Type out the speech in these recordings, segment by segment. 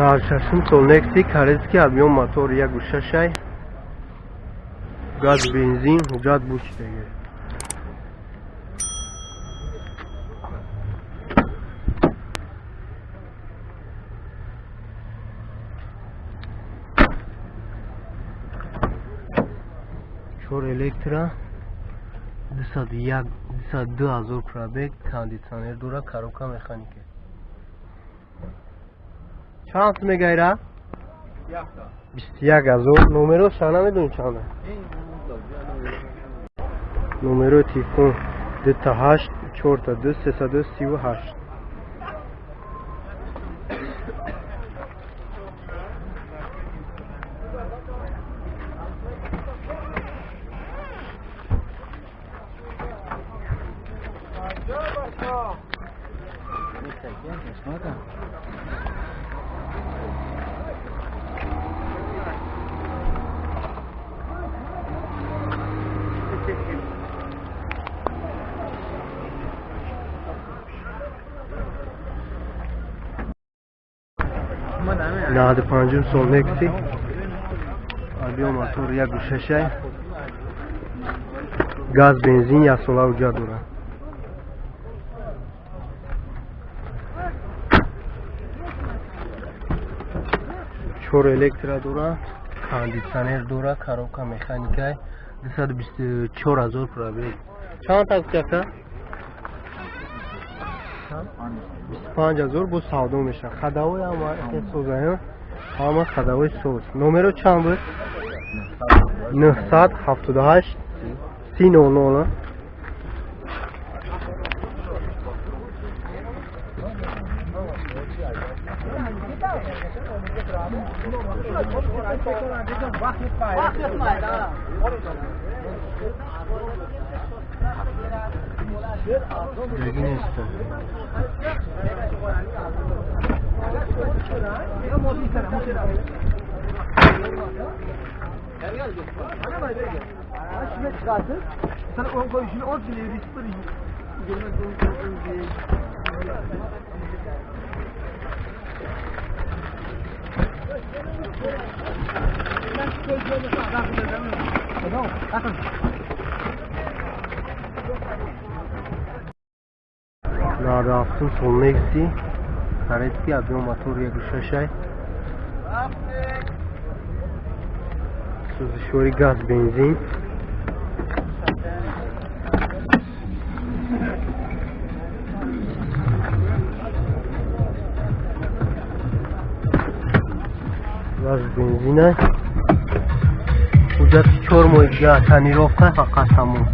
96 сол Nexi Корейский объем мотор 1.6 газ бензин ҳуҷҷат бучидаги. Чор электро 201 202 ҳазор пробег, кондитсионер дора, коробка механика. Чанд сум мегайра? 21 ҳазор. Номеро ша намедонӣ чанда? Номерои телефон 28 42 338. Наваду панҷум сол Nexi объем мотор 1.6 газ бензин яксола ҳуҷҷат дорад. Чор электро дорад, кондитсионер дорад, коробка механика, 224 ҳазор пробег. Чанд таксиака? 25 ҳазор бо савдо мешавад. Хадавои ҳама созаем, ҳама хадавои соз. Номеро чанд буд? 978 30 00. Диги нестам. 97 сол Nexi Корейский объем мотор 1.6 сӯзишвори газ бензин. Газ бензина. Ҳуҷҷати 4 моҳи дига тонировка фақат тамом.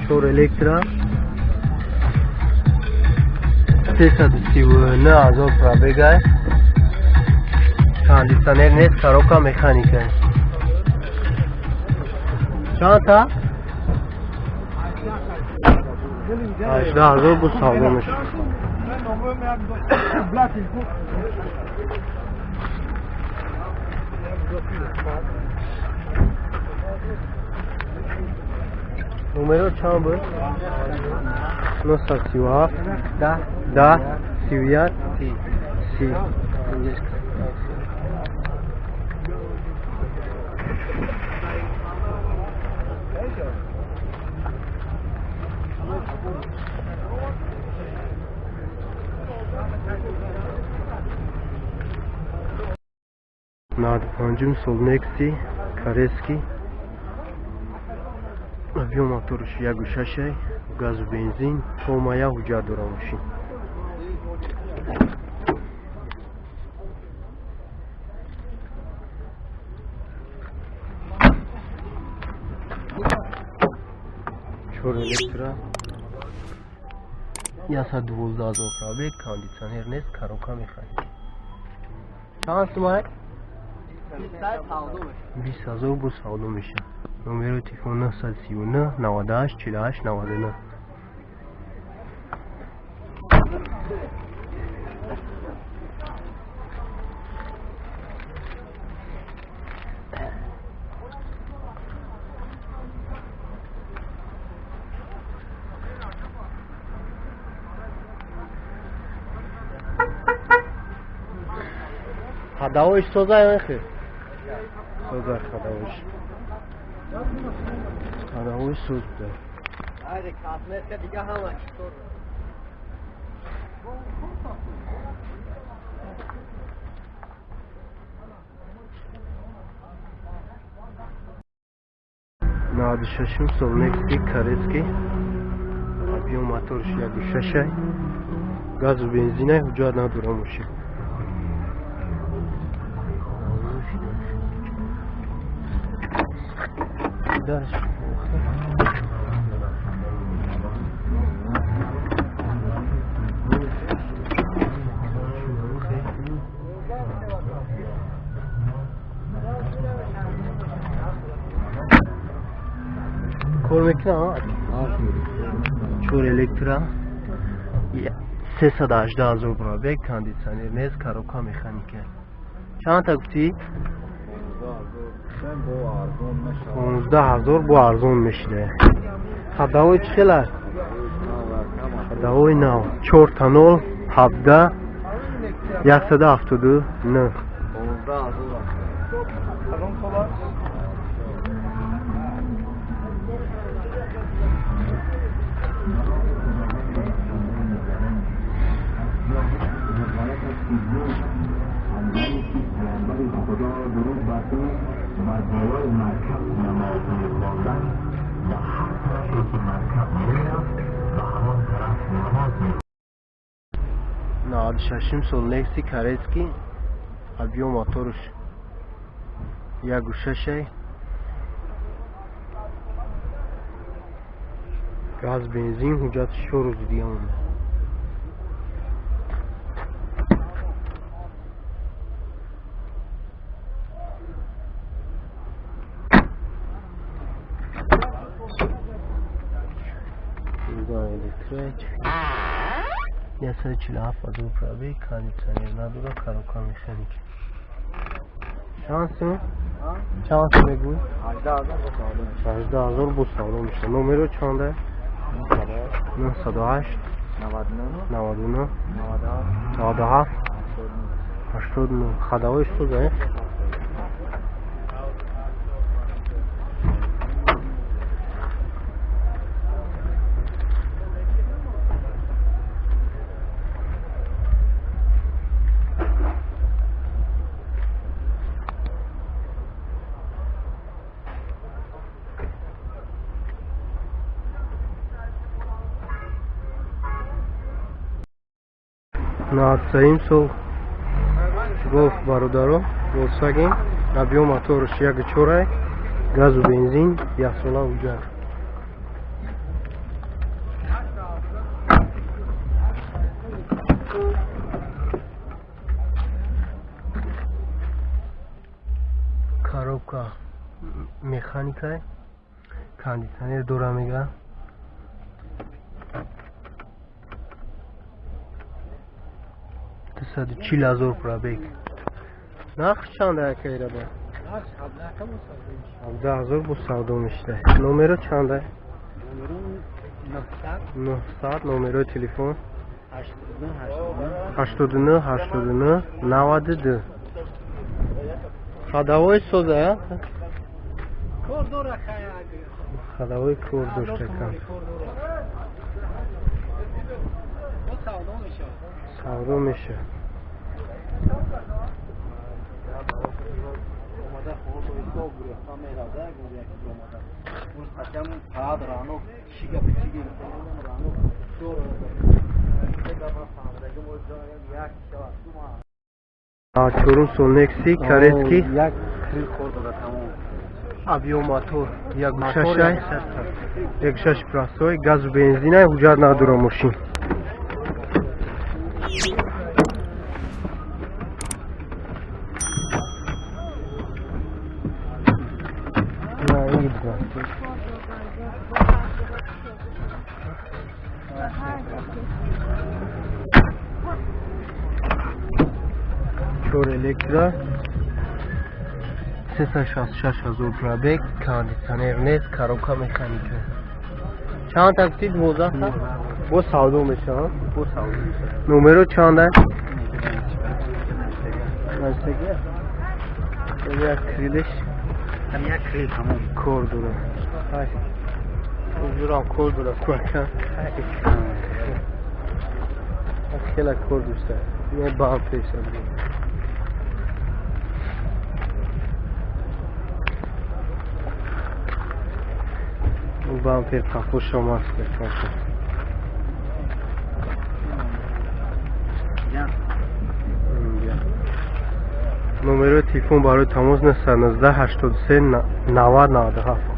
Чор электро 339 ҳазор пробегай, кондитсионер нест, коробка механика. Чанд та? 18 ҳазор бо савдо мешавад. Номеро чанд буд? 937 10 10 31 30. 95 сол Nexi Корейский объем моторш 1.6 газу бензин, томая ҳуҷҷат дора мошин. Чор электро 112 ҳазор пробег, кондитсионер нест, коробка механика. Чанд сумай? 20 ҳазор бо савдо мешавад. Номерои телефон 939 98 48 99. Ходовой соза ё хе? Соза ходовой. Ходовой соз буда. Айде косметика дига ҳама чӣ соз. 96 сол Некси Корейский. Объем моторш 1.6. Газу бензина ҳуҷҷат надора мошин. Дальше. Кор мекунам? Чор электра. 318 ҳазор пробег, кондитсионер нест, коробка механика. Чанд та гуфтӣ? 15 ҳазор бо арзон мешида. Ходовой чӣ хел аст? Ходовой нав. 4 та 0 17 179. Наваду шашум сол Некси Корейский. Объем моторш 1.6. Газ бензин ҳуҷҷати 4 рӯзи дига монда. Электроид 147 ҳазор пробег, кондитсионер надора, коробка механика. Чанд сум? Чанд сум мегӯӣ? 18 ҳазор бо савдо мешавад. Номеро чанда? 908 99 97 89. Ходовой соза, 97 сол Голф бародаро, Volkswagen, объем моторш 1.4, газу бензин, яксола ҳуҷҷат. Коробка механика, кондитсионер дора мега. 240 ҳазор пробег. Нарх чанд акайра ба? 17 ҳазор бо савдо мешида. Номеро чанда? 900. Номерои телефон 89 89 92. Ходовой соза, ходовой кор дошта кам. Савдо мешавад. Чорум сол Некси Корейский. Объем мотор 1.6, 1.6 простой, газу бензина, ҳуҷҷат надора мошин. Чор электро, 366 ҳазор пробег, кондитсионер нест, коробка механика. Чанд та гуфтӣ? 12 та? Бо савдо мешавад? Бо савдо мешавад. Номеро чанд аст? Навистагия? Як крыльяш. Ҳам як крыль тамом. Кор дора. Ҳузурам кор дора кӯака. Хеле кор дошта. Не бамперша. Бампер қафошам аст. Номерои телефон барои тамос 919 83 90 97.